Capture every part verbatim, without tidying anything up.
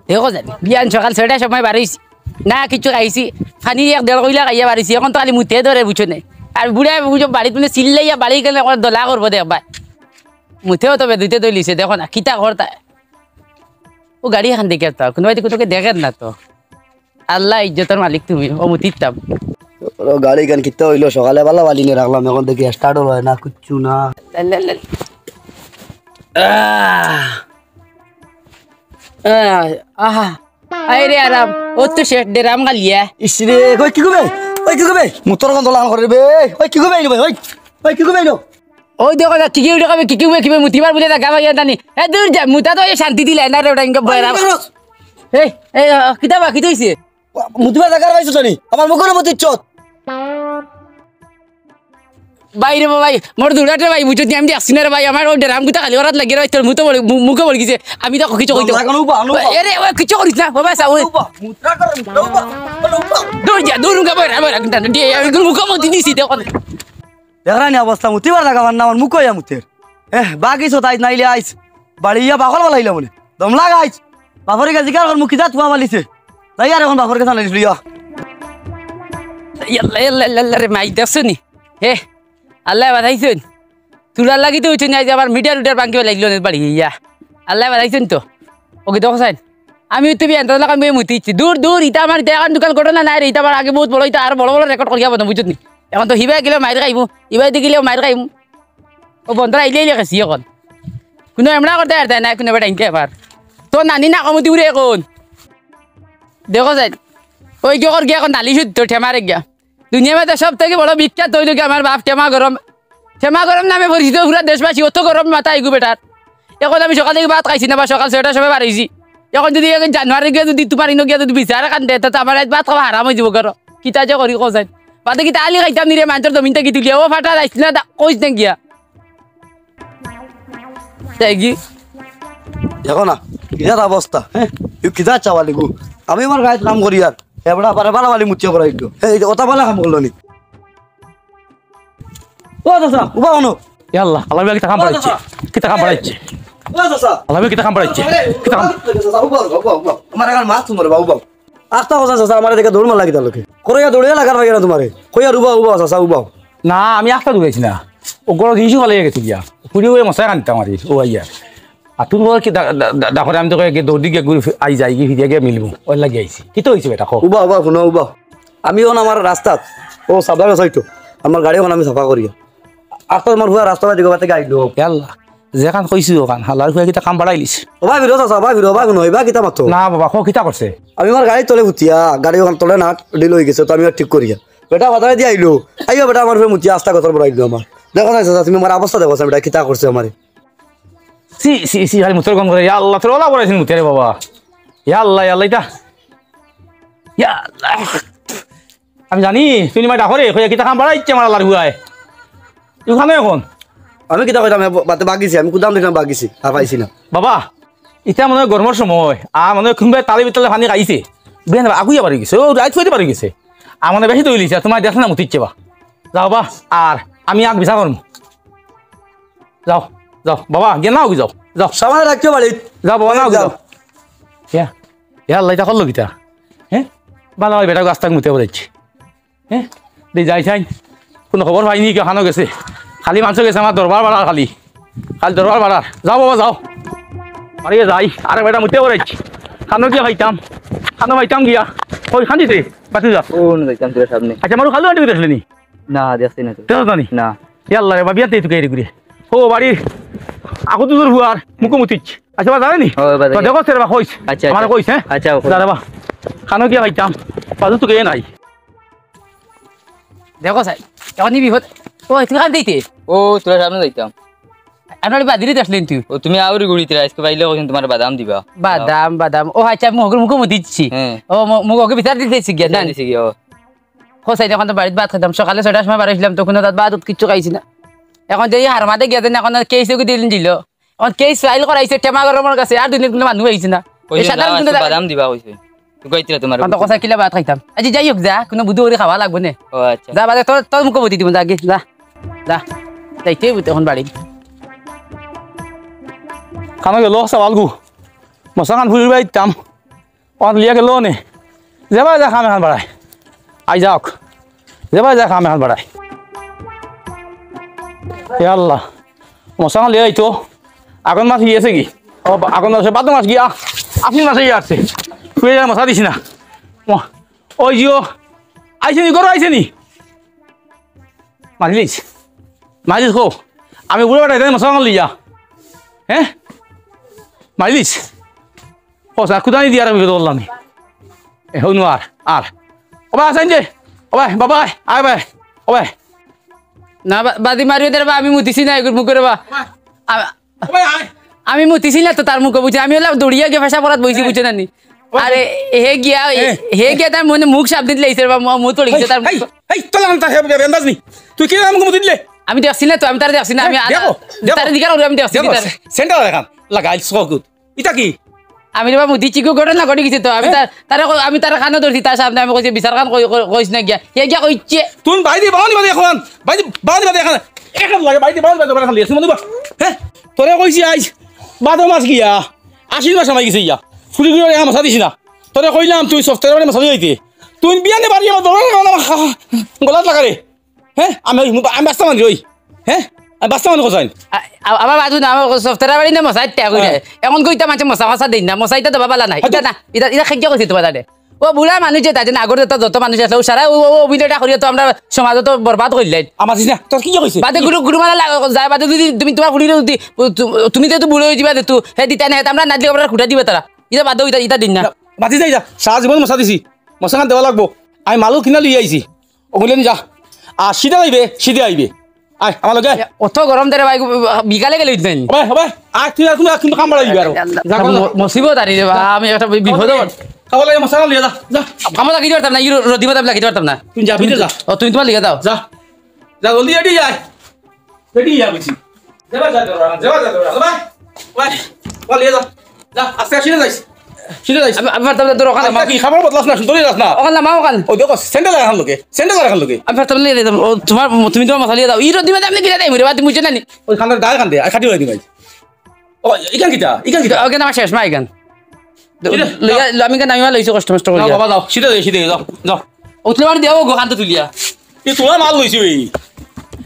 দেখো যেন, বিয়ান সকাল ছয়টার সময় বারইছি, না কিছু খাইছি, খানি এক দেড় কইলা খাইয়া বারইছি, এখন তো খালি মুতে ধরে, বুঝছো নে? আর বুড়া বুঝো বাড়িত মানে চিল্লাইয়া বাড়ি গেলে এখন দলা করবো দেখবায়। মুতেও তো বেদুইতে দইলিছে, দেখো না, কিতা করতা? ও গাড়ি এখান দেখে তো, কোনো বাড়িতে কোনোকে দেখেন না তো। আল্লাহ ইজ্জতর মালিক তুমি, ও মুতিতাম। ও গাড়ি কেন কিতা হইলো? সকালে বালা বালি নিয়ে রাখলাম, এখন দেখি স্টার্ট হলো না, কিচ্ছু না। লা, লা, লা। আহ, আহ, আহা। আয় রে আরাম, ও তো শেষ ডেরাম গালিয়া। ইস রে, ওই কি করবে? ওই কি করবে? মুতর গন্ধ লাগান করে রে বে। ওই কি করবে এই রে ভাই? ওই, ওই কি করবে এই রে? ওই দেখো না, কিকি উঠে খাবে, কিকি উঠে কিবে মুতিবার বুলে না, গাবা ইয়া জানি। এ, দূর যা, মুতা তো এই শান্তি দিলে না রে, ওটা ইনকে বয়রা। এই, এই, আ, কিতা বা, কিতা হইছে? মুতিবার জাগা পাইছো তো নি? আমার মুখর মধ্যে চোদ। ভাই রে ভাই, মোর দুড়াটে ভাই, বুঝছো নি, আমি দেখছি না রে ভাই, আমার ওই ড্রাম গুতা খালি ওরাত লাগিয়ে ভাই, তোর মুতো বল-, মু-, মুখে বল গেছে, আমি তো কিছু কইতে লাগানো উবা, আনো উবা। এ রে, ওই কিছু করিস না, বাবা, সা-, ওই। উবা, মুতরা করে, উবা, উবা, উবা। দূর যা, দূর উনকা বয়রা, বয়রা, কিন্তু দিয়ে, আমি মুখে মধ্যে দিছি, দেখো। দেখরা নি অবস্থা, মুতিবার জাগা পার না, আমার মুখ হইয়া মুতের। এহ, বাগিছো তাই নাইলে আইস। বাড়ি ইয়া বাকল বালাইলা মনে। দম লাগাইস। বাপরে গেছি কার মুখ কিতা তুয়া বালিছে। তাই আর এখন বাপর কাছে নালিশ লইয়া। ইয়াল্লা, ইয়াল্লা, ইয়াল্লা রে মাই দেখছো নি? হে, আল্লাহ বাঁচাইছইন। তুলার লাগি তো হইছে না, আজ আবার মিটার উটার ভাঙ্গি লাগিল নে বাড়ি ইয়া। আল্লাহ বাঁচাইছইন তো। ওকে দেখো সাইন। আমি তো বিয়ান, তাহলে আমি মুতি ইচ্ছি। দূর, দূর, ইটা আমার, ইটা এখন দোকান ঘটনা নাই রে, ইটা আমার আগে বহুত বড়, ইটা আর বড় বড় রেকর্ড করিয়া বন্ধ, বুঝছত নি? এখন তো হিবায় গেলেও মাইর খাইমু, ইবায় দি গেলেও মাইর খাইমু। ও বন্ধরা আইলে আইলে গেছি এখন। কোনো এমরা করতে পারতে না, কোনো বেটা ইনকে আবার। তোর নানি না কমতি উড়ে এখন। দেখো যাই, ওই কি কর গিয়া এখন নালিশ হইতো, ঠেমারে গিয়া। দুনিয়ার মধ্যে সব থেকে বড় বিখ্যাত হইল কি আমার বাপ টেমা গরম। টেমা গরম নামে পরিচিত পুরা দেশবাসী, অত গরম মাথা এগু বেটার। এখন আমি সকাল থেকে ভাত খাইছি না, বা সকাল ছয়টার সময় বাড়াইছি। এখন যদি এই জানুয়ারি গিয়া যদি তোমার ইনো গিয়া যদি বিচার খান দেয়, তো আমার আজ ভাত খাওয়া হারাম হয়ে যাবো, করো। কিতা যে করি কোথায়? বাদে কিতা আলি খাইতাম নি রে, মানতর জমিন থেকে তুলিয়া, ও ফাটা যাইছি না, দা-, কইস না গিয়া। তাই কি? দেখো না, কিতার অবস্থা, হ্যাঁ? ইউ কিতা চাওয়ালি গু? আমি আমার গাড়িত কাম করি আর, এবড়া বারে বালা বালি মুচিয়া পড়া একটু। এই যে ওটা বালা কাম করলো নি। ও চাচা, উবা হনো। ইয়াল্লা, আল্লাহ কিতা কাম বাড়াইছে? কিতা কাম বাড়াইছে? ও চাচা। আল্লাহ কিতা কাম বাড়াইছে? কিতা কাম? চাচা, উবা, উবা, উবা। আমার এখন মাছ তোমার বাবু বাবু। আস্তা কথা চাচা, আমার দেখে দৌড় মার লাগি তার লোকে। করে ইয়া দৌড়ে লাগার লাগে না তোমারে। কইয়া উবা, উবা, চাচা, উবা। না, আমি আস্তা দৌড়াইছি না। ও গরো জিনিসও ভালো গেছে গিয়া। পুরি ওই মশাই কানতে আমারে, ও আইয়া। আর তুমি বলো কি দা-, দা-, দা-, দা করে আমি তো কয়ে গিয়ে দৌড় দিয়ে গিয়ে ঘুরে ফি-, আই যাই গিয়ে ফিরে গিয়ে মিলবো। ওর লাগিয়ে আইছি। কি তো হইছে বেটা, কো? উবা, উবা, হুনো, উবা। আমি অখন আমার রাস্তাত। ও সাবধানে চাইতো। আমার গাড়ি অখন আমি সাফা করিয়া। আস্তা তোমার হুয়া রাস্তা বাদে গোবা থেকে আইলো। ইয়াল্লা। যেখান কইছি ওখান, হালার ফুয়া কিতা কাম বাড়াইলিস? ও ভাই, ফিরো চাচা, ভাই, ফিরো, ভাই, হুনো, এবার কিতা মাতো? না বাবা, কো কিতা করছে? আমি আমার গাড়ি তলে ফুটিয়া, গাড়ি ওখান তলে নাট ঢিল হয়ে গেছে, তো আমি আর ঠিক করিয়া। বেটা বাজারে দিয়ে আইলো, আইয়া বেটা আমার ফের মুতিয়া আস্তা গতর বড় আইলো আমার। দেখো না চাচা, তুমি আমার অবস্থা দেখো, বেটা কিতা করছে আমারে। সি, সি, সি, খালি মুতর গম করে, ইয়া আল্লাহ, তোর ওলা বড় আছেন মুতিয়া রে বাবা। ইয়া আল্লাহ, ইয়া আল্লাহ, এটা। ইয়া আল্লাহ। আমি জানি, তুই নিমাই ডাকরে, কইয়া কিতা কাম বাড়াইছে আমার আল্লাহর হুয়ায়। তুই খানো এখন? আমি কিতা কইতাম, এ, বাতে বাগিছি, আমি কুদাম দেখলাম বাগিছি, আর পাইছি না। বাবা, ইটা মনে হয় গরমর সময়, আর মনে হয় কুনবায় তালে বিতলে পানি খাইছে। বেন আগুইয়া বাড়ি গেছে, ও রাইত হইতে বাড়ি গেছে। আর মনে হয় বেশি তৈরি হইছে, আর তোমার দেখো না মুতিচ্ছে বা। যাও বা, আর আমি আগ বিচার করমু। যাও, যাও, বাবা, গিয়া নাও গি যাও, যাও। সামান্য রাখিও বাড়িত। যাও বাবা, নাও গি যাও। যাও। ইয়া, ইয়া আল্লাহ, ইটা করলো কিতা? হ্যাঁ? বালা ভাই বেটা গাছ তাক মুতে বলেছি। হ্যাঁ? দে যাই চাই। কোনো খবর পাইনি, কেউ খানো গেছে? খালি মানুষ গেছে আমার দরবার বাড়ার খালি। খালি দরবার বাড়ার। যাও বাবা, যাও। আরে যাই, আরে বেটা মুতে বলেছি। খানো গিয়া খাইতাম। খানো খাইতাম গিয়া। ওই খান দিতে, বাতি যা। ও, না যাইতাম তোর সামনে। আচ্ছা, মারু খালু আন্টি দেখলে নি? না, দেখছি না তো। দেখো তো নি? না। ইয়াল্লা রে, বাবিয়া তেই তুকে এরি ঘুরে। ও, বাড়ি। আকু তো তোর হুয়ার, মুখো মুতিচ। আচ্ছা, বা, যাবে নি? ও, বা, তো যাবে। দেখো, তোর বা কইস। আচ্ছা, আমার আচ্ছা। কইস, হ্যাঁ? আচ্ছা, ওকে। যা রে বা। খানো গিয়া খাইতাম। বাজু তুকে এ নাই। দেখো, স্যার, এখন নিবি হত-, ও, তুমি কাল দিতে? ও, তোরা সামনে যাইতাম। আপনার বাদিরে দেখলেন তুই? ও, তুমি আউরি গুড়িতে আজকে পাইলে কইছেন তোমার বাদাম দিবা। বাদাম, বাদাম। ও, আচ্ছা, মুখের মুখো মুতিচ্ছি। হ্যাঁ। ও, মু-, মুখ ওকে বিচার দিতে শিখিয়া, বিচার জান? দিছি গিয়া, ও। হোসাইন, এখন তো বাড়িত ভাত খাইতাম, সকালে ছয়টার সময় বার হইছিলাম, তখন তো ভাত কিচ্ছু খাইছি না। এখন যে এই হারমাতে গিয়া দেন, এখন আর কেস ওকে দিলেন দিল। এখন কেস ফাইল করাইছে টেমা গরমর কাছে, আর দুই দিন কোনো মানুষ আইছে না। ওই এই যে সাধারণ না, কোনো আজকে বাদাম দিবা কইছে। তুকাইতরা তোমার এখন তো কথা কিলা ভাত খাইতাম। আচ্ছা, যাই হোক, যা, কোনো বুদ্ধি করে খাওয়া লাগবে না। ও আচ্ছা। যা, বাদে তোর, তোর মুখে বুদ্ধি দিব, যা আগে, যা। যা। যাইতে হইব এখন বাড়ি। খানো গেল, সওয়াল গু। মশা খান ফুরির বাড়ি দিতাম। অখান লিয়া গেল নে। যেবায় যায় কাম এখান বাড়ায়। আই যাউক। যেবায় যায় কাম এখান বাড়ায়। ইয়া আল্লাহ। মশা খান লিয়া আইতো। আগন মাস গিয়াছে গি? ও, বা-, আগন মাসে, ভাদ্র মাস গিয়া। আশ্বিন মাসে গিয়া আছে। তুই আর মশা দিস না। ম-, ওই জিও। আইছে নি, ঘরো আইছে নি? মারিলিস। মারিলিস কো। আমি বুড়া বেটা, এখানে মশা খান লিয়া। হ্যাঁ? মারিলিস। ও, স্যার, খুদা নি দিয়া আর আমি কথা বললাম নি। এ, হুনো আর, আর। ও ভাই, আছেন যে? ও ভাই, বাবা, আয়, আয় ভাই। ও ভাই। না, বা-, বাদি মারিও দে রে বা, আমি মুতিছি না, এগুর মুখে রে বা। আ-, ও ভাই, আয়। আমি মুতিছি না তো তার মুখে, বুঝছে? আমি হলাম দৌড়িয়া গিয়ে ফেসা পড়াত বইছি, বুঝছে না নি? ও ভাই। আরে, হে গিয়া, এ। হে গিয়া তার মনে মুখ সাপ দিতে লাগছে রে বা, মু-, মুখ তড়ি গেছে তার হেই, মুখ। হেই, তোর নাম তা হে, হে, আন্দাজ নি। তুই কি নাম মুখ মুতি দিলে? আমি দেখছি না তো, আমি তারে দেখছি না, আমি হ্যাঁ, আ-, দেখো, দেখো। তারে জিজ্ঞাসা করি, আমি দেখছি দেখো, না তারে। সেন্টার দেখান, লাগাইল সকুত। ইটা কি? আমি রে বাবু, দিচ্ছি কি ঘটনা ঘটি গেছে তো। আমি হ্যাঁ? তার, তারে কই-, আমি তার কানো ধরছি, তার সামনে আমি কইছি, "বিচার খান কই-, কই-, কইস না গিয়া।" হে গিয়া কইছে। তুমি বাইরে বাউনি বাদে এখন, বাইরে বাউনি বাদে এখন। এখন লাগে বাইরে বাউনি বাদে এখন লিয়েছি মনে বা। হ্যাঁ? তোরে কইছি আইজ, ভাদ্র মাস গিয়া, আশ্বিন মাস হামাই গেছে গিয়া। ফুরি গুলো এখন মশা দিস না। তোরে কইলাম তুই সফটওয়্যার বাড়ি মশা দিতে। তুই বিয়ানে বাড়ি আমার দৌড়ার কারণে আমার হা-, হা-, গলাত লাগারে। হ্যাঁ? আমি ওই, আমি বাস্তা মানি ওই। হ্যাঁ? আমি বাস্তা মানি কোথায়? আ-, আ-, আবার বাজু না, আমার সফটওয়্যার বাড়ি না মশা ইত্যা কইরে। হ্যাঁ। এমন কইতা মানছে মশা, মশা দেই না, মশা ইতা তো বাবা লা নাই। হয়তো ইতা না, ইতা, ইতা খেয়ে কইছে তোমার দাদে। ও বুড়া মানুষ যে তাই জন্য আগর যত, যত মানুষ আছে, ও সারা ও, ও, ও অভিনয়টা করিয়া তো আমরা সমাজ তো বরবাদ করলেন। আমার না, তোর কি কইছে? বাদে গুরু, গুরু মারা লাগ-, যায়, বাদে যদি তুমি তোমার ফুড়িরে যদি, তু-, তুমি যেহেতু বুড়ো হয়ে যাবে, যেহেতু, হে দিতা না, হে তো আমরা না দিলে আমরা খুঁটা দিবে তারা। ইতা বাদ দাও, ইতা, ইতা দিন না। না, বাতি যাই যা, সারা জীবন মশা দিছি, মশা খান দেওয়া লাগবো। আমি মালও কিনা লইয়া আইছি। ওগুলেন যা। আর সিধা যাইবে, সিধা আইবে। আয়, আমার লগে আয়। অত গরম দে রে ভাই, বিকালে গেলে উঠবেন। ওবাই, ওবাই, আয়, তুই আর তুমি আর কিন্তু কাম বাড়াই দিবে আরো। আল্লাহ। যা, যা, যা। ম-, মুসিবত আরি রে বা, আমি একটা বি-, বিপদে পড়-, খাওয়া লাগে মশলা লিয়ে যা, যা। কামো লাগি দিতে পারতাম না, এই র-, রোদি মাথায় লাগি দিতে পারতাম না। তুই যাবি তো যা। ও, তুই তোমার লিগে যাও। যা। যা, জলদি রেডি আয়। রেডি আয় বলছি। যাবা, যা, যাবা, যাবা, যাবা। ওবাই, ওবাই, ওবাই, লিয়ে যা। যা, আস্তে আস্তে সিধা যাইস। সিধা যাইস। আমি, আমি পারতাম না, তোর ওখানে আজকে কি খাবার বদলাস না, সুন্দরী যাস না। ওখানে নামাও ওখানে। ওই দেখো, স্যান্ডেল আর এখান লোকে, স্যান্ডেল আর এখান লোকে। আমি পারতাম না, লিয়ে যাবো। ও, তোমার, তুমি তোমার মশলা লিয়ে যাও। ই রোদি মাথায় আপনি গিলে দেয়, মরে বাদ মুছে না নি। ওই খানদার গায়ে খান দে, আর খাটি হয়ে দিবাই। ও, ইখান কিতা? ইখান কিতা? ওখানে আমার শেষ মা এখান। কিতা? লইয়া, ল-, আমি কেন আমি লইছি কষ্ট মষ্ট যাও করিয়া। বাবা, যাও। সিধা যাও, সিধা যাও, যাও। উঠলে মারি দেও গো, কান্ত তুলিয়া। এ, তোমার মাল লইছি ওই।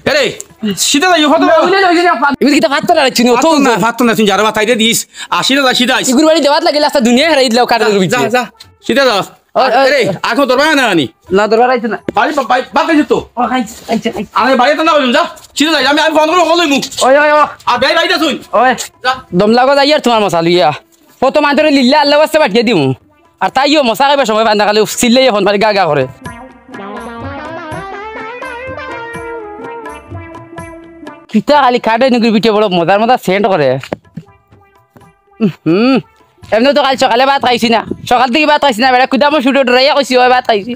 এরে, সিধা যাইও, ফাত্তর না, উঠলে লইছি না, ফাত-, এমনি কিতা ফাত্তর আর চিনি, অত ফাত্তর না, উঠলে। ফাত্তর না, তুমি যারা মাথায় দিয়ে দিস। আর সিধা যা, সিধা আইস। ইগুর বাড়ি দেওয়াত লাগিলে, আস্তা দুনিয়া হারাই দিলাও, কার যা, রুবি যা, যা। যা। সিধা যা। ও, আর, ও, এরে, আর কোনো দরবার না আনি। না, দরবার আইছে না। বাড়ি, বা-, বাই-, বাদ দিছো তো? ও, খাইছে, খাইছে, খাইছে। আমি বাড়িতে না হইলাম, যা। সিধা যাই, আমি, আমি ফোন করে কল লইমু। ওই, ওই, ওই। আর ভাই, বাড়িতে শুন। ওই। যা। দম লাগো যাই আর তোমার মশলা লইয়া। কত মানুষরে লিল্লা আল্লাহ ওয়াস্তে পাঠিয়ে দিমু। আর তাইও মশা খাইবার সময় পায় না, খালি চিল্লাইয়া ফোন মারি গা গা করে। কিতা খালি কাটে নিগুর পিঠে বড় মজার মজার সেন্ট করে। হুম, এমনি তো কাল সকালে ভাত খাইছি না, সকাল থেকে ভাত খাইছি না, বেটা কুদামো শুটে ডরাইয়া কইছি, ওই ভাত খাইছি।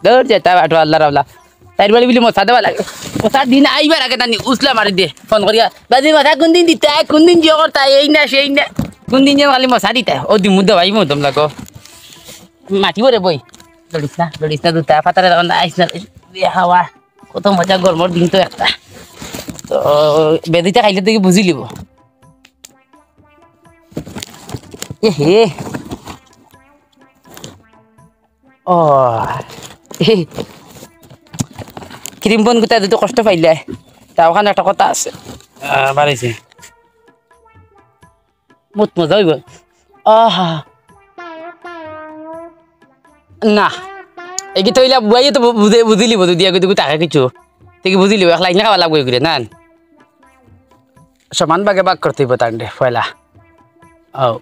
দৌড় যেতা বাটো আল্লাহ রাবলা। তাইর বাড়ি বুলি মশা দেওয়া লাগে। মশা দিন আইবার আগে তানি উসলা মারি দে। ফোন করিয়া, "বাজি মশা কোন দিন দিতা? কোন দিন জিও করতা? এই না, সেই না।" কোন দিন যে খালি মশা দিতা? ও দিমু দেওয়াই মো দম লাগো। মাটি ভরে বই। লড়িস না, লড়িস না, দুটা ফাতারে তখন আইস না। এ হাওয়া। কত মজা গরমর দিন তো একটা। তো বেদিটা খাইলে তো কি বুঝি লিব। এ হে। ও, এই ক্রিম বন গুতা দুটো কষ্ট পাইলে, তা ওখানে একটা কথা আছে। আহ, বাড়াইছে। মুত মজা হইব। আহা। না। এই কি তইলা বুয়াইয়ে তো বু-, বুঝে, বুঝিলিব, যদি আগে দুগু তাকে কিছু। তুই কি বুঝিলিব, এক লাইনে খাওয়া লাগবে ঘুরে, না? সমান ভাগে ভাগ করতে হইব তান্ডে, পয়লা। ও।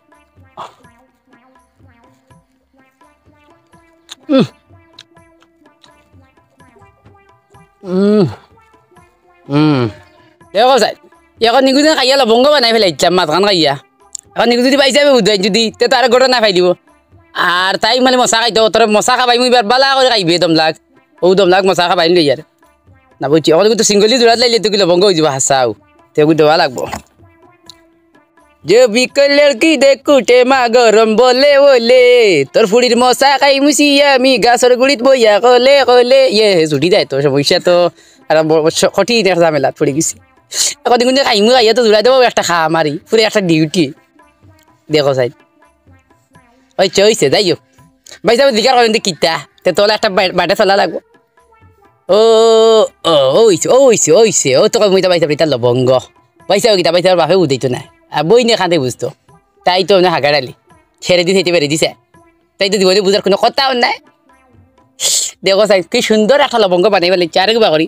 উম। উম। উম। দেখো স্যার, এখন নিগু দিন খাইয়া লবঙ্গ বানাই ফেলাইছিলাম, মাঝখান খাইয়া। এখন নিগু যদি পাইছে আমি বুঝাই যদি, তে তো আরো ঘটনা পাই দিব। আর তাই মানে মশা খাইতো, তোর মশা খাবাই মুই এবার বালা করে খাইবে দম লাগ। ও দম লাগ মশা খাবাই লই আর। না বুঝছি, এখন কিন্তু সিঙ্গলি জোড়াত লাইলে তো কি লবঙ্গ হয়ে যাবো হাসাও। তে ওগুলো দেওয়া লাগবো। যে বিকল লড়কি দেখু টেমা গরম বলে বলে, তোর ফুড়ির মশা খাই মুছি আমি গাছর গুড়িত বইয়া কলে কলে। ইয়ে, হে, ছুটি যায় তো, সমস্যা তো। আর ব-, স-, কঠিন এক ঝামেলাত পড়ে গেছি। এখন দেখুন যে খাইমু খাইয়া তো জোড়া দেবো একটা খা মারি, পুরো একটা ডিউটি। দেখো সাইড। অইছে, অইছে, যাই হোক। ভাইসাব জিকার করইন তে কিতা? তে তোলা একটা বা-, বাটে চলা লাগবো। ও, ও, অইছে, অইছে, অইছে। ও তো কইমু ইতা ভাইসাব, ইতা লবঙ্গ। ভাইসাব কিতা, ভাইসাবর বাপে বুঝাইতো না। আর বইনে কান্দে বুঝতো। তাই তো না হাগার আলি। ছেড়ে দিছে, ইতে বেড়ে দিছে। তাই তো জীবনে বুঝার কোনো কথাও নাই। দেখো চাই, কি সুন্দর একটা লবঙ্গ বানাই বলে, চারে গুবা করি।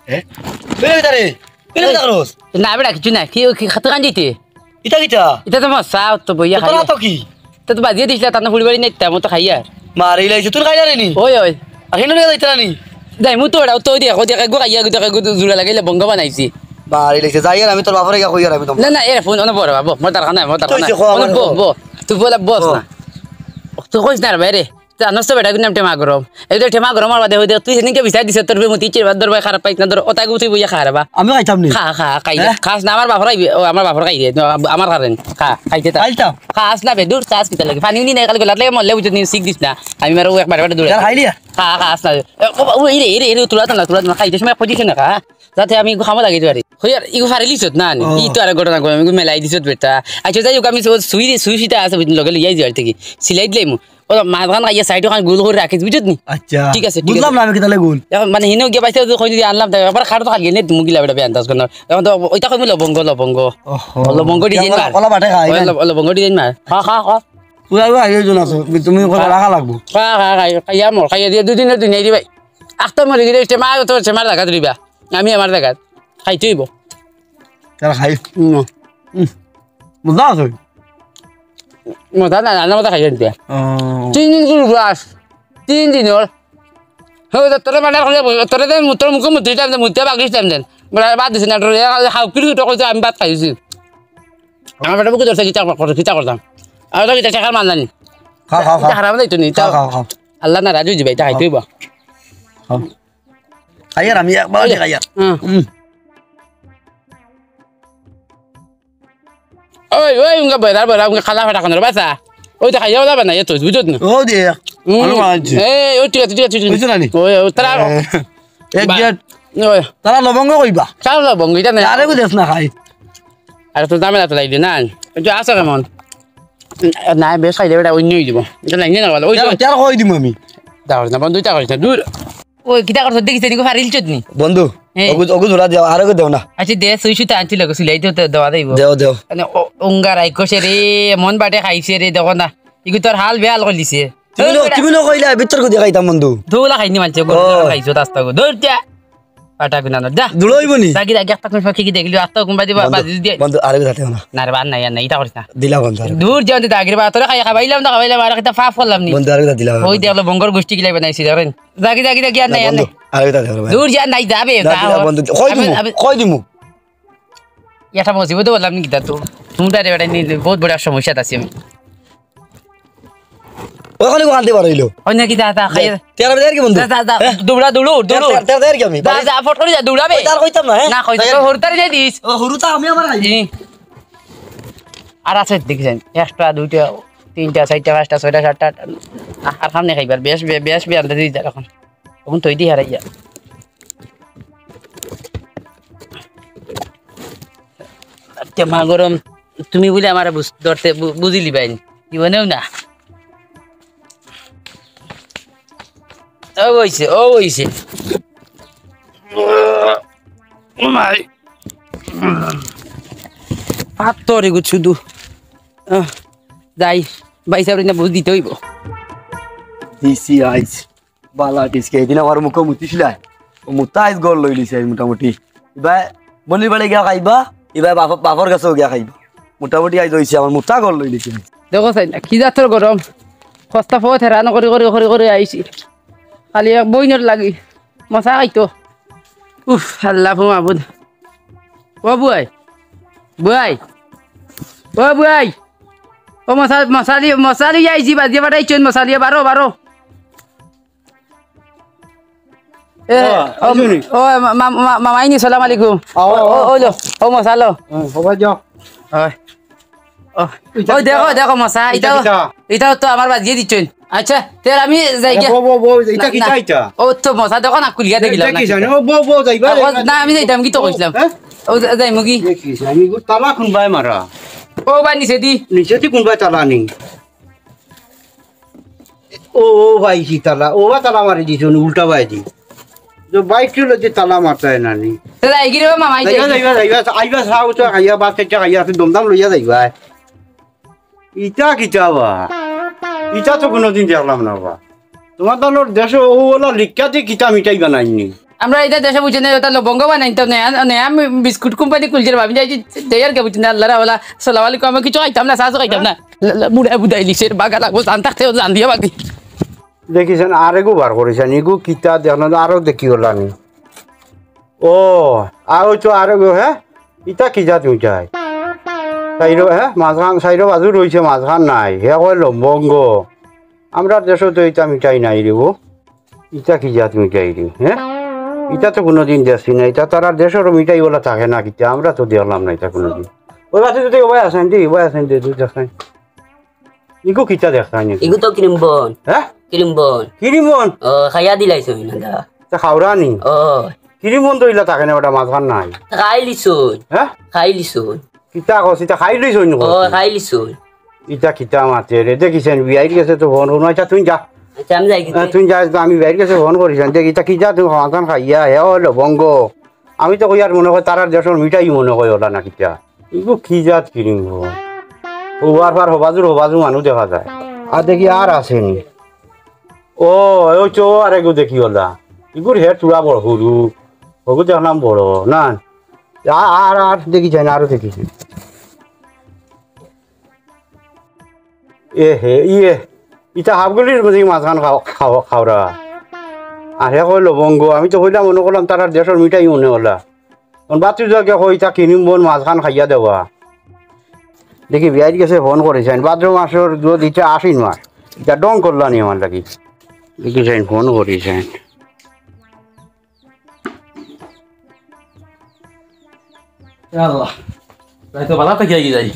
এ? বেরো ভিতরে। বেরো ভিতরে রোজ। না বেটা, কিছু না। কি, কি খাতে কান দিতে? ইটা কিটা? ইটা তো মশা, তো বইয়া খাই। তো কি? ইটা তো বাজিয়ে দিছিলা, তার না ফুড়ি বাড়ি নেই, তেমন তো খাই আর। মারি লাইছে, তুই খাই না রে নি? ওই, ওই। আর হেন লইয়া যাইতে না নি? যাই, মু তো ওটা, তো দেখো, দেখো, গো খাইয়া, দেখো, গো জুড়া লাগাইলে বঙ্গ বানাইছি। মারি লাইছে, যাই আর আমি তোর বাপরে গিয়া কই আর আমি তো। না, না, এর ফোন, অনো বড় বাবু, মোর দরকার নাই, মোর দরকার তুই নাই। যে খো আমার অনো বো, খো। বো। তুই বলে বস বো। না। তুই কইস না রে ভাই রে। জানোস তো বেটা, নাম টেমা গরম। এই যে টেমা গরম আর বাদে হইতে তুই সেদিনকে বিচার দিছে তোর মুতি চিরবার দরবার খারাপ পাইছ না, ধর, ওটা গুছি বইয়া খারাপ। আমি খাইতাম নি। খা, খা, খাই দে। হ্যাঁ? খাস না, আমার বাপর খাইবে, ও, আমার বাপর খাই দে, আমার কারণ। খা, খাইতে থাক। খাইতাম। খাস না বে, দূর, খাস কিতা লাগে? পানি উনি নাই, কালকে লাটলে মরলে বুঝত নি, সিক দিস না। আমি মারো একবার, একবার দূরে। খা, খাইলিয়া? খা, খাস না। এ, ও, ও, এই রে, এই রে, এই রে, তুলা তো না, তুলা তো না, খাইতে সময় পজিশন না, খা। যাতে আমি ইগু খামো লাগি পারি। হই আর, ইগু ফারিলিছত না নি? ও। ই তো আর ঘটনা কই, আমি ইগু মেলাই দিছত বেটা। আচ্ছা, যাই হোক, আমি সু-, সুই, সুই সিটা আছে, বুঝলি, লগে লইয়াই যাই আর কি। সিলাই দিলাই মু। ও, মাঝখান খাইয়া সাইড ওখান গোল করে রাখিস, বুঝছত নি? আচ্ছা। ঠিক আছে, ঠিক বুঝলাম আছে। না আমি কিতালে গোল। এখন মানে হিনো গিয়া পাইছে, তো কই যদি আনলাম, তাই আবার খাটো খালি নেই, তুমি গিলা বেটা বেয়ান্দাজ করো। এখন তো ওইটা কইমু লবঙ্গ, লবঙ্গ। ওহো। লবঙ্গ ডিজাইন কলা, মার। কলা বাটে খাই ওই না? লব-, লবঙ্গ ডিজাইন মার। খা, খা, খা। পুরা পুরা আগে জন আছে, তুমি খা। কলা খা লাগবো। খা, খা, খাই, খাইয়া মর, খাইয়া দিয়া দুদিনে দুই নাই দিবাই। আখতা মরে গেলে ইস্তে মা তো সে মার জায়গা দিবা। আমি আমার জায়গা। খাইতে হইব। তারা খাই। হুম। হুম। মজা আছে। মজা না, রান্না মজা খাইয়া দিতে। ও। তিন দিন করে উপবাস। তিন দিন ওর। হ্যাঁ, তো তোরে বানার করে, তোরে দেন, তোর মুখে মুত্রি টাইম দেন, মুত্রি বাকি টাইম দেন। বলে, বাদ দিছে না, তোরে হাউ কিরি উঠে কইছে, আমি ভাত খাইছি। আমার বেটা বুকে ধরছে, কিতা কর-, কিতা করতাম? আর ওটা কিতা শেখার মান জানি। খাও, খাও, খাও। কিতা হারাম যাইতো নি, খাও, তাও খাও, খাও। আল্লাহ না রাজি হইবে, এটা খাইতে হইব। খাও। খাইয়ার আমি একবার এই যে, খাইয়ার। হুম। হুম। ওই, ওই, উঙ্গা বেড়া, বেড়া, উঙ্গা খালা ফাটা খানোর বাসা। ওই তো খাইয়া ওলা বানাই, এত বুঝত না। ও দে, হুম। ভালো বানাইছে। এই, ওই ঠিক আছে, ঠিক আছে, ঠিক আছে। বুঝছো না নি? ওই, ওই, তারা এ, এক বা-, গেট। ওই। তারা লবঙ্গ কইবা। তারা লবঙ্গ, এটা না। আরে বুঝছ না খাই। আরে তো দামে রাতে লাগবে না। ওই যে আছে কেমন? না, বেশ খাইলে বেটা অন্য হয়ে যাবো। এটা লাইনে না বলো, ওই যে তেল, তেল কই দিমু আমি। দাও না, বন্ধু, এটা করিস না, দূর। ওই, কিতা করছ? দেখিস নি, ফারিল চোদ নি? বন্ধু, হ্যাঁ। ওগু, ওগু জোড়া দেও, আর ওগু দেও না। আচ্ছা, দে, সুই সুতা আনছি, লোক সিলাই তো দে-, দেওয়া দেইব। দেও, দেও। মানে, ও, উঙ্গা রাইকো সে রে, মন বাটে খাইছে রে, দেখো না। ইগু তোর হাল বেহাল করিলিছে। তুমি ও, নো-, বেটা। তুমি নকইলা, ভিতর কো দেখাইতাম বন্ধু। ধুলা খাইনি মানছে, গরু ও। খাইছো, রাস্তা গো। দৌড় যা। পাটা গুনা না, যা। দৌড় হইব নি? যা, গিয়া, গিয়া, তাক মুখ কি কি দেখলি, আস্তা কুম্বা দিবা, বন্ধু, বাজি দিয়ে। বন্ধু, আরে কথা না। না রে, আর নাই, আর নাই, এটা করিস না। দিলা বন্ধু, আরে। দূর যা, দিতা আগের বার তোরা খাইয়া খাবাইলাম না, খাবাইলাম, আর একটা ফাফ করলাম নি। বন্ধু, আরে কথা দিলা। ওই দেখলো, বঙ্গর গোষ্ঠী কিলাই বানাইছি, ধরেন। যা কি, যা কি, যা কি, আর না, নাই, আর বন্ধু, নাই। আরে কথা দিলা ভাই। দূর যা, নাই, যাবে, না, যা, দিলা ও। বন্ধু। কই আমি, দিমু? আমি, কই দিমু? এটা মুসিবত বললাম নি কিতা তো? তোমরা রে বেটা নিলে বহুত বড় সমস্যা আছে আমি। ওখানে কো কান্দে বার হইলো। অন্য কিতা, তা, খাইয়া। তেরা বেজার কি বন্ধু? যা, যা, যা, হ্যাঁ? দৌড়া, দৌড়, তেরা, দৌড়। তেরা, তেরা, তেরা কি আমি? যা, যা, ফট করে যা, দৌড়াবে। ওই তার কইতাম না, হ্যাঁ? না, কইতাম, খাইয়া। তোর হরতারে দিয়ে দিস। ও, হুরুতা আমি আমার খাই। জি। আর আছে দেখছেন, একটা, দুইটা, তিনটা, চারটা, পাঁচটা, ছয়টা, সাতটা, আটটা। আ-, আর সামনে খাইবার, বেশ, বে-, বেশ, বে-, আন্দাজে দিতে এখন। এখন তৈরি হারাইয়া। তে মা গরম, তুমি বুলে আমারে বুঝ-, ধরতে বু-, বুঝিলি বাইন। জীবনেও না। ও হইছে, ও হইছে। ও মাই। পাত্তর এগু শুধু। আহ, যাই, ভাইসাবরে না বুঝ দিতে হইব। দিছি আইজ। বালা টিসকে, এদিন আমার মুখে মুতিছিলাই। ও মুতা আইজ গড় লইলিছে আইজ মোটামুটি। ইবায় বলির বাড়ি গিয়া খাইবা, ইবায় বাপ-, বাপর কাছেও গিয়া খাইবা। মোটামুটি আইজ হইছে, আমার মুতা গড় লইলিছে। দেখো চাই না, কি জাতর গরম। কস্তা ফত হেরান করি, করি, করি, করি আইছি। খালি এক বইনর লাগি। মশা খাইতো। উফ, আল্লাহ মাবুদ। ও বুয়াই। বুয়াই। ও বুয়াই। ও মশা, মশারি, মশারি আইছি, বাজিয়ে পাঠাইছেন মশারি, বারো, বারো। এ, ও, ও, আইজুনি। ও, মা-, মা-, মা-, মামাইনি, সালাম আলাইকুম। ও, ও, ও, ও, লো, ও, মশা লো। হুম, হবা যাও। ওই। ও, ইটা ওই কিতা? দেখো, দেখো, মশা, ইটা ইটাও, কিতা? ইটাও তো আমার বাজিয়ে দিচ্ছেন। আচ্ছা, তে আমি যাই আরে, গিয়া। বউ, বউ, বউ, ইটা না, কিতা না। ইটা? ও তো মশা, দেখো না, খুলিয়া এ, দেখিলাম না দেখি কিতা। জানো, বউ, বউ, যাইবা, ও, যাইবা, না, আমি যাইতাম, কি তো বউ, কইছিলাম? হ্যাঁ? ও যা-, যাইমু কি? দেখিস, আমি গো তালা কুনবায় মারা। ও বা নিচেদি। নিচেদি কুনবায় তালা নি? ও, ও ভাই, কি তালা? ও বা তালা মারি দিছইন, উল্টা বায়দি। তো বাইক চলে যে তালা মারতে হয় না নি। তো যাই কি রে বা মামা, এই যাই যাইবা, কি? যাইবা, যাইবা, আইবা, চাও তো খাইয়া, ভাত খাইয়া, খাইয়া, আছে দমদম লইয়া যাইবা। ইটা কিতা বা? ইটা তো কুনুদিন দেখলাম না বা। তুমার দলর দেশো ও ওলা লিক্কা দি কিতা মিঠাই বানাইনি? আমরা ইতা দেশো বুঝি না, ওটা লবঙ্গ বানাইতাম, নয়া, নয়া বিস্কুট কোম্পানি খুলছে রে বা। আমি যাই, যাই আর কে বুঝি না, আল্লাহ রে, ওলা, সালাম আলাইকুম, আমি কিছু খাইতাম না, চা চা খাইতাম না। ল-, ল-, বুড়া বুড়া ইলিশের বাগা লাগবো, জান থাকতে জান দিয়া বাকি। দেখিছেন, আরেকও বার করেছেন, ইগু কিতা দেখলেন, আরো দেখি ওলা নি। ও, আর ওই তো আরেকও, হ্যাঁ? ইতা কি জাত মিঠাই? সাইরো, হ্যাঁ? মাঝখান, সাইরো বাজু রইছে, মাঝখান নাই। হে কয় লবঙ্গ। আমরার দেশো তো ইতা মিঠাই নাই রে গো। ইতা কি জাত মিঠাই রে, হ্যাঁ? ইতা তো কুনুদিন দেখছি না। ইতা তারার দেশর মিঠাই ওলা থাকে না কিতা? আমরা তো দেখলাম না ইতা কুনুদিন। ওই বাচ্চা যদি ওবায় আছেন, দি, ওবায় আছেন, দি, দুধ দেখেন। ইগু কিতা দেখেন? ইগু তো ক্রিম বন। হ্যাঁ? ক্রিম বন। ক্রিম বন? ও, খাইয়া দিলাইছো না দা। তা খাওরা নি? ও। ক্রিম বন তো ইলা থাকে না, ওটা মাঝখান নাই। খাইলিছুন। হ্যাঁ? খাইলিছুন। কিতা কস, ইতা খাইলিছুন নি ও, কস? খাইলিছুন। ইতা কিতা মাতে রে, দেখিছেন, বিয়াইর গেছে তো ফোন করুন। আচ্ছা, তুই যা। আচ্ছা, আমি যাই কিন্তু। হ্যাঁ, তুই যা, তো আমি বিয়াইর গেছে ফোন করিস, দেখ, ইতা কি যা, তুমি খাওয়ান খাইয়া, হে ও লবঙ্গ। আমি তো কই আর মনে কয় তারার দেশর মিঠাই মনে কয় ওলা না কিতা। ইগু কি জাত ক্রিম বন? ও বার বার হবাজুর হবাজু মানুষ দেখা যায়। আর দেখি আর আছেনি। ও, ওই তো আরেকগু দেখি ওলা। ইগুর হেড থুড়া বড়, হুরু। ওগু দেখলাম বড়, না? আ-, আর, আর দেখি যাই না, আরো দেখি যাই। এ হে, ইয়ে, ইতা হাফগুলির মধ্যে মাঝখান খাও-, খাও-, খাওরা। আর হে কয় লবঙ্গ, আমি তো কইলাম মনে করলাম তারার দেশর মিঠাই মনে ওলা। অন বাতি যাকে কই, ইতা ক্রিম বন মাঝখান খাইয়া দেওয়া। দেখি, বিয়াইর গেছে ফোন করিছইন, ভাদ্র মাসর দুধ ইটা আশ্বিন মাস, ইটা ডং করলা নি আমার লাগি। দেখি চাইন, ফোন করিছইন। ইয়া আল্লাহ, তাই তো বালা থাকিয়া গি যাই।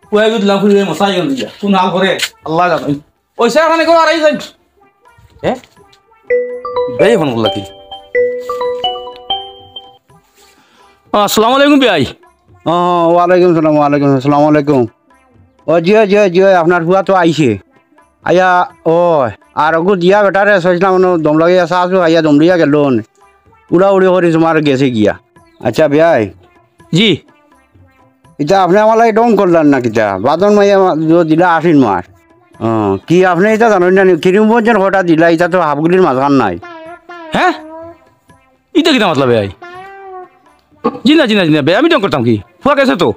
পুয়া গিয়ে দিলাম, ফুরিয়ে মশাই গেল দিয়া। কোন হাল করে, আল্লাহ জানে। ওই স্যার, এখানে কেউ আড়াই যাই। হ্যাঁ? বেই ফোন করলা কি? আসসালামু আলাইকুম বিয়াই। ও, ওয়ালাইকুম সালাম, ওয়ালাইকুম আসসালাম, ওয়ালাইকুম। ও, জি, জি, জি, আপনার ফুয়া তো আইছে। আইয়া, ও, আর ওগু দিয়া বেটারে চাইছিলাম, অনো দম লাগাইয়া চা চু খাইয়া দম লইয়া গেল অনে। উড়াউড়ি করি তোমার গেছে গিয়া। আচ্ছা, বিয়াই। জি। ইটা আপনে আমার লাগি ডং করলেন না কিতা? বাদন মাইয়া দিলা আশ্বিন মাস। ও, কি আপনে ইটা জানইন না নি? ক্রিম বন যেন কটা দিলা, ইটা তো হাফগুলির মাঝখান নাই। হ্যাঁ? ইটা কিতা মাতলা বিয়াই? জি না, জি না, জি না, বিয়াই, আমি ডং করতাম কি? ফুয়া গেছে তো।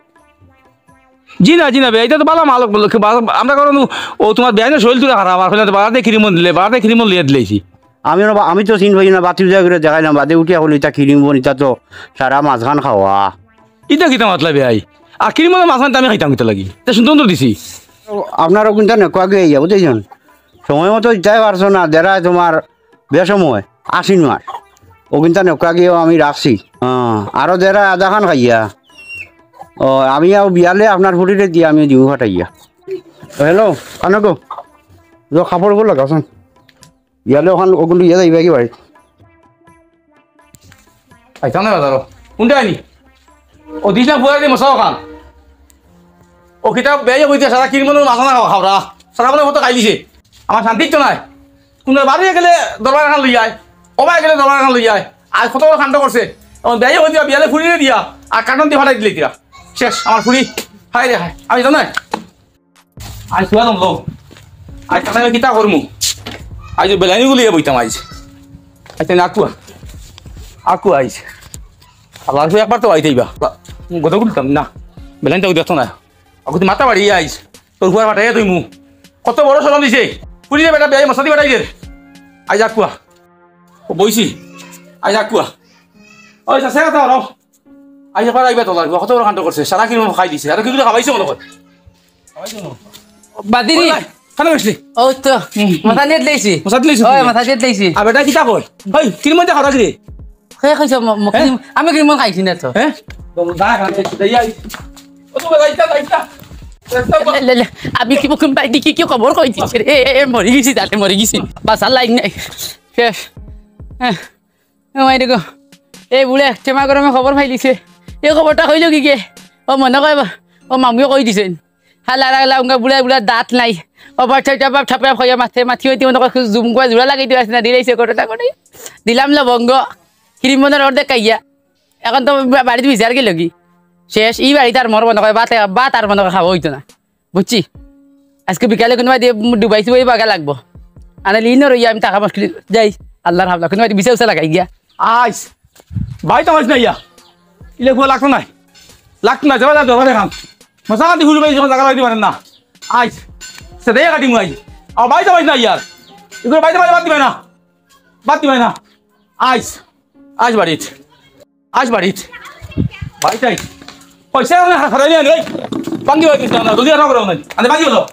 জি না, জি না, বিয়াই, ইটা তো বালা মালক বললো, কি বালা, আমরা কারণ ও তোমার বিয়াই না শরীর তুলে খারাপ, আর হইলে তো বাড়াতে ক্রিম বন দিলে, বাড়াতে ক্রিম বন লইয়া দিলাইছি। আমি ওরা বা-, আমি তো চিন পাই না, বাতি উজা করে দেখাইলাম, বাদে উঠিয়া কইলো, "ইটা ক্রিম বন, ইটা তো সারা মাঝখান খাওয়া।" ইটা কিতা মাতলা বিয়াই? আর ক্রিম বন মাঝখান আমি খাইতাম কিতা লাগি? ইটা সুন্দর সুন্দর দিছি। ও, আপনারও কিন্তু নেকুয়া গিয়া ইয়া, বুঝছেন? সময় মতো দিতে পারছো না, দেরায় তোমার বেসময়, আশ্বিন মাস। ও কিন্তু নেকুয়া গিয়েও আমি রাখছি। হ্যাঁ, আরো দেরায় আধা খান খাইয়া। ও, আমি আর বিয়ালে আপনার ফুটিরে দিয়ে আমি দিমু ফাটাইয়া। হ্যালো, কানো গো? লো, কাপড় উপর লাগাছেন। বিয়ালে ওখান ওগুলো ইয়ে যাইবে কি বাড়ি? আইতাম না বাজারো। কোনটা আনি? ও দিস না ফুয়ারে মশা ওখান। ও কিতা বেয়ে কইতে সারা কিনবো না মাথা না খাওয়া খাওয়া। সারা বলে মতো খাই দিছে। আমার শান্তির তো নাই। কোন বাড়ি গেলে দরবার খান লই যায়। ও ভাই গেলে দরবার খান লই যায়। আর কত বড় কাণ্ড করছে। ও বেয়ে কইতে বিয়ালে ফুরিয়ে দিয়া। আর কাটন দিয়ে ফাটাই দিলে দিয়া। শেষ আমার ফুরি। হায় রে হায়। আমি তো নাই। আইজ পুরা দম লও। আইজ তাতে আমি কিতা করমু? আইজ বেলাইনি গুলিয়ে বইতাম আইজ। আইজ তাই না আকুয়া। আকুয়া আইজ। আল্লাহ, তুই একবার তো আইতেই বা। গত গুলতাম না। বেলাইন তো দেখতো না। আগুতে মাথা বাড়িয়ে আইজ। তোর ফুয়ার ফাটাইয়া তুই মু। কত বড় শরম দিছে। পুলিশে বেটা বেয়াই মশাদি বাড়াই দে। আইজ আকুয়া। ও বইছি। আইজ আকুয়া। ওই চাচা, কথা হলো। আইজ একবার আইবা তোলার। কত বড় কাণ্ড করছে। সারা কিনু খাই দিছে। আর কি করে খাওয়াইছে মনে হয়। বাদিনি। ওই ভাই, কেন গেছলি? ও তো, হুম, হুম। মাথা নিয়ে দিলাইছি। মাথা দিলাইছি ওই, তুই? মাথা নিয়ে দিলাইছি। আর বেটা কিতা কয়? ওই, কির মধ্যে খাওয়া কিরে? কে কইছে ম-, ম-, হ্যাঁ? কির-, আমি কির মন খাইছি না তো। হ্যাঁ? তো যা খান, এই, এই, এই। ও তো যাইতা, যাইতা। যাইতা, লে, লে, লে, আমি কি মুখে বাইদি কি, কি খবর কই দিছে রে? এ, এ, এ, মরি গেছি, তাতে মরি গেছি। বাঁচার লাইন নাই। শেষ। হ্যাঁ। ও মাই রে গো, এই বুড়ে এক টেমা গরমে খবর পাইলিছে। এই খবরটা কইলো কিগে? ও মনো কয়, ও মামুয়ে কই দিছইন। হালা লাগলা উঙ্গা বুড়া বুড়া দাঁত নাই। ও বাচ্চা চাপা ঠাপা খাইয়া মাথে মাথি হইতে মনো কয় জুমগুয়া জোড়া লাগাই দিবা না, দিলাইছে ঘটনা করে। দিলাম লবঙ্গ, ক্রিম বন্ধর অর্ধেক খাইয়া। এখন তো বা-, বাড়িত বিচার গেল কি? শেষ, ই বাড়িত আর মোর মনো কয় ভাত, ভাত আর মনো কয় খাওয়া হইতো না। বুঝছি? আজকে বিকালে কোনো বাদে ডুবাইছি ওই বাগা লাগবো। আনে লিনো রইয়া আমি টাকা মুশকিল যাই। আল্লাহর হামলা, কোনো বাদে বিচার উচা লাগাই গিয়া। আইস, ভাই তো আইস না ইয়া। ইলে ফুয়া লাগতো নাই। লাগতো নাই, যাবা যা, দরকার এখন। মশা কাটি হুরু ভাই যখন জায়গা লাগতে পারেন না। আইস, সেটাই কাটি মুই। আর ভাই তো আইস না ইয়ার। এগুলো ভাই তো ভাই বাদ দিবে না। বাদ দিবে না। আইস, আইস বাড়িত। আইস বাড়িত। ভাই তাই। পয়সা না হারাই নিয়ে ভাই। ভাঙ্গি ভাই দিস না, যদি আর না করে নাই। আরে ভাঙ্গি হলো।